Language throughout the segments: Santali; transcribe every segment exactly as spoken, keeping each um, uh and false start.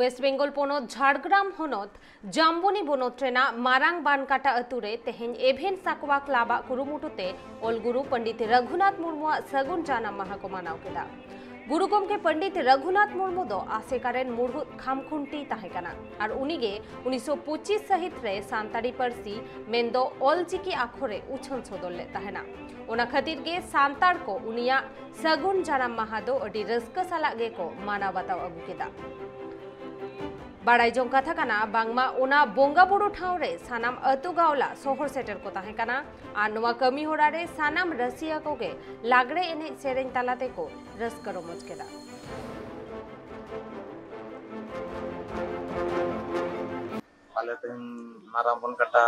ᱳᱭᱮᱥᱴ ᱵᱮᱝᱜᱚᱞ ᱯᱚᱱᱚᱛ ᱡᱷᱟᱲᱜᱨᱟᱢ ᱦᱚᱱᱚᱛ ᱡᱟᱢᱵᱚᱱᱤ ᱵᱚᱱᱚᱛ ᱨᱮᱱᱟᱜ ᱢᱟᱨᱟᱝ ᱵᱟᱱᱠᱟᱴᱟ ᱟᱹᱛᱩ ᱨᱮ ᱛᱮᱦᱮᱧ ᱮᱵᱷᱮᱱ ᱥᱟᱠᱣᱟ ᱠᱞᱟᱵᱽ ᱟᱜ ᱠᱩᱨᱩᱢᱩᱴᱩ ᱛᱮ ᱚᱞ ᱜᱩᱨᱩ ᱯᱚᱱᱰᱤᱛ ᱨᱚᱜᱷᱩᱱᱟᱛᱷ ᱢᱩᱨᱢᱩᱣᱟᱜ ᱥᱟᱹᱜᱩᱱ ᱡᱟᱱᱟᱢ ᱢᱟᱦᱟ ᱠᱚ ᱢᱟᱱᱟᱣ ᱠᱮᱫᱟ᱾ ᱜᱩᱨᱩ ᱜᱚᱢᱠᱮ ᱯᱚᱱᱰᱤᱛ ᱨᱚᱜᱷᱩᱱᱟᱛᱷ ᱢᱩᱨᱢᱩ ᱫᱚ ᱟᱥᱮᱠᱟ ᱨᱮᱱ ᱢᱩᱲᱦᱩᱫ ᱠᱷᱟᱢᱠᱷᱩᱱᱴᱤᱭ ᱛᱟᱦᱮᱸ ᱠᱟᱱᱟ ᱟᱨ ᱩᱱᱤᱜᱮ ᱩᱱᱤᱥᱥᱚ ᱯᱚᱸᱪᱤᱥ ᱥᱟᱹᱦᱤᱛ ᱨᱮ ᱥᱟᱱᱛᱟᱲᱤ ᱯᱟᱹᱨᱥᱤ ᱢᱮᱱᱫᱚ ᱚᱞᱪᱤᱠᱤ ᱟᱠᱷᱚᱨ ᱮ ᱩᱪᱷᱟᱹᱱ ᱥᱚᱫᱚᱨ ᱞᱮᱫ ᱛᱟᱦᱮᱱᱟ᱾ ᱚᱱᱟ ᱠᱷᱟᱹᱛᱤᱨ ᱜᱮ ᱥᱟᱱᱛᱟᱲ ᱠᱚ ᱩᱱᱤᱭᱟᱜ ᱥᱟᱹᱜᱩᱱ ᱡᱟᱱᱟᱢ ᱢᱟᱦᱟ ᱫᱚ ᱟᱹᱰᱤ ᱨᱟᱹᱥᱠᱟᱹ ᱥᱟᱞᱟᱜ ᱜᱮᱠᱚ ᱢᱟᱱᱟᱣ ᱵᱟᱛᱟᱣ ᱟᱹᱜᱩ ᱠᱮᱫᱟ᱾ ᱵᱟᱲᱟᱭ ᱡᱚᱝ ᱠᱟᱛᱷᱟ ᱠᱟᱱᱟ, ᱵᱟᱝᱢᱟ ᱚᱱᱟ ᱵᱚᱸᱜᱟ ᱵᱩᱨᱩ ᱴᱷᱟᱶ ᱨᱮ ᱥᱟᱱᱟᱢ ᱟᱹᱛᱩ ᱜᱟᱶᱞᱟ ᱥᱚᱦᱚᱨ ᱥᱮᱴᱮᱨ ᱠᱚ ᱛᱟᱦᱮᱸ ᱠᱟᱱᱟ ᱟᱨ ᱱᱚᱣᱟ ᱠᱟᱹᱢᱤ ᱦᱚᱨᱟ ᱨᱮ ᱥᱟᱱᱟᱢ ᱨᱟᱹᱥᱤᱭᱟᱹ ᱠᱚᱜᱮ ᱞᱟᱜᱽᱲᱮ ᱮᱱᱮᱡ ᱥᱮᱨᱮᱧ ᱛᱟᱞᱟ ᱛᱮᱠᱚ ᱨᱟᱹᱥᱠᱟᱹ ᱨᱚᱢᱚᱡᱽ ᱠᱮᱫᱟ᱾ ᱟᱞᱮ ᱛᱮᱦᱮᱧ ᱢᱟᱨᱟᱝ ᱵᱚᱱᱠᱟᱴᱟ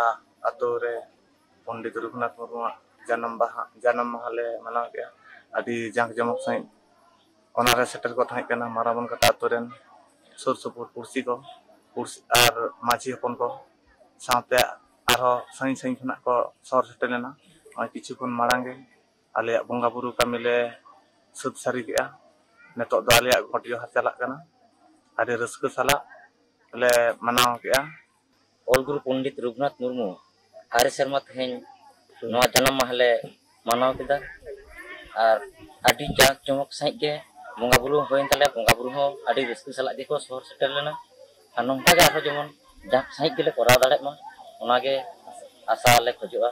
ᱟᱛᱳ ᱨᱮ ᱯᱚᱱᱰᱤᱛ ᱨᱚᱜᱷᱩᱱᱟᱛᱷ ᱢᱩᱨᱢᱩᱣᱟᱜ ᱡᱟᱱᱟᱢ ᱵᱟᱦᱟ ᱡᱟᱱᱟᱢ ᱢᱟᱦᱟ ᱞᱮ ᱢᱟᱱᱟᱣ ᱠᱮᱫᱼᱟ᱾ ᱟᱹᱰᱤ ᱡᱟᱸᱠ ᱡᱚᱢᱚᱠ ᱥᱟᱺᱦᱤᱡ ᱚᱱᱟᱨᱮ ᱥᱮᱴᱮᱨ ᱠᱚ ᱛᱟᱦᱮᱸ ᱠᱟᱱᱟ ᱢᱟᱨᱟᱝ ᱵᱚᱱᱠᱟᱴᱟ ᱟᱛᱳ ᱨᱮᱱ ᱥᱩᱨ ᱥᱩᱯᱩᱨ ᱯᱩᱲᱥᱤ ᱠᱚ, ᱯᱩᱲᱥᱤ ᱟᱨ ᱢᱟᱹᱡᱷᱤ ᱦᱚᱯᱚᱱ ᱠᱚ, ᱥᱟᱶᱛᱮ ᱟᱨᱦᱚᱸ ᱥᱟᱺᱜᱤᱧ ᱥᱟᱺᱜᱤᱧ ᱠᱷᱚᱱᱟᱜ ᱠᱚ ᱥᱚᱦᱚᱨ ᱥᱮᱴᱮᱨ ᱞᱮᱱᱟ᱾ ᱱᱚᱜᱼᱚᱭ ᱠᱤᱪᱷᱩ ᱠᱷᱚᱱ ᱢᱟᱲᱟᱝ ᱜᱮ ᱟᱞᱮᱭᱟᱜ ᱵᱚᱸᱜᱟ ᱵᱩᱨᱩ ᱠᱟᱹᱢᱤ ᱞᱮ ᱥᱟᱹᱛ ᱥᱟᱹᱨᱤ ᱠᱮᱜᱼᱟ᱾ ᱱᱤᱛᱚᱜ ᱫᱚ ᱟᱞᱮᱭᱟᱜ ᱜᱚᱴ ᱡᱚᱦᱟᱨ ᱪᱟᱞᱟᱜ ᱠᱟᱱᱟ᱾ ᱟᱹᱰᱤ ᱨᱟᱹᱥᱠᱟᱹ ᱥᱟᱞᱟᱜ ᱞᱮ ᱢᱟᱱᱟᱣ ᱠᱮᱜᱼᱟ᱾ ᱚᱞ ᱜᱩᱨᱩ ᱯᱚᱱᱰᱤᱛ ᱨᱚᱜᱷᱩᱱᱟᱛᱷ ᱢᱩᱨᱢᱩ ᱟᱨᱮ ᱥᱮᱨᱢᱟ ᱛᱮᱦᱮᱧ ᱱᱚᱣᱟ ᱡᱟᱱᱟᱢ ᱢᱟᱦᱟ ᱞᱮ ᱢᱟᱱᱟᱣ ᱠᱮᱫᱟ᱾ ᱟᱨ ᱟᱹᱰᱤ ᱡᱟᱸᱠ ᱡᱚᱢᱚᱠ ᱥᱟᱺᱦᱤᱡ ᱜᱮ ᱵᱚᱸᱜᱟ ᱵᱩᱨᱩ ᱦᱩᱭᱮᱱ ᱛᱟᱞᱮᱭᱟ᱾ ᱵᱚᱸᱜᱟ ᱵᱩᱨᱩ ᱦᱚᱸ ᱟᱹᱰᱤ ᱨᱟᱹᱥᱠᱟᱹ ᱥᱟᱞᱟᱜ ᱜᱮᱠᱚ ᱥᱚᱦᱚᱨ ᱥᱮᱴᱮᱨ ᱞᱮᱱᱟ᱾ ᱟᱨ ᱱᱚᱝᱠᱟ ᱜᱮ ᱟᱨᱦᱚᱸ ᱡᱮᱢᱚᱱ ᱡᱟᱸᱠ ᱥᱟᱺᱦᱤᱡ ᱜᱮᱞᱮ ᱠᱚᱨᱟᱣ ᱫᱟᱲᱮᱭᱟᱜ ᱢᱟ, ᱚᱱᱟᱜᱮ ᱟᱥᱟ ᱞᱮ ᱠᱷᱚᱡᱚᱜᱼᱟ᱾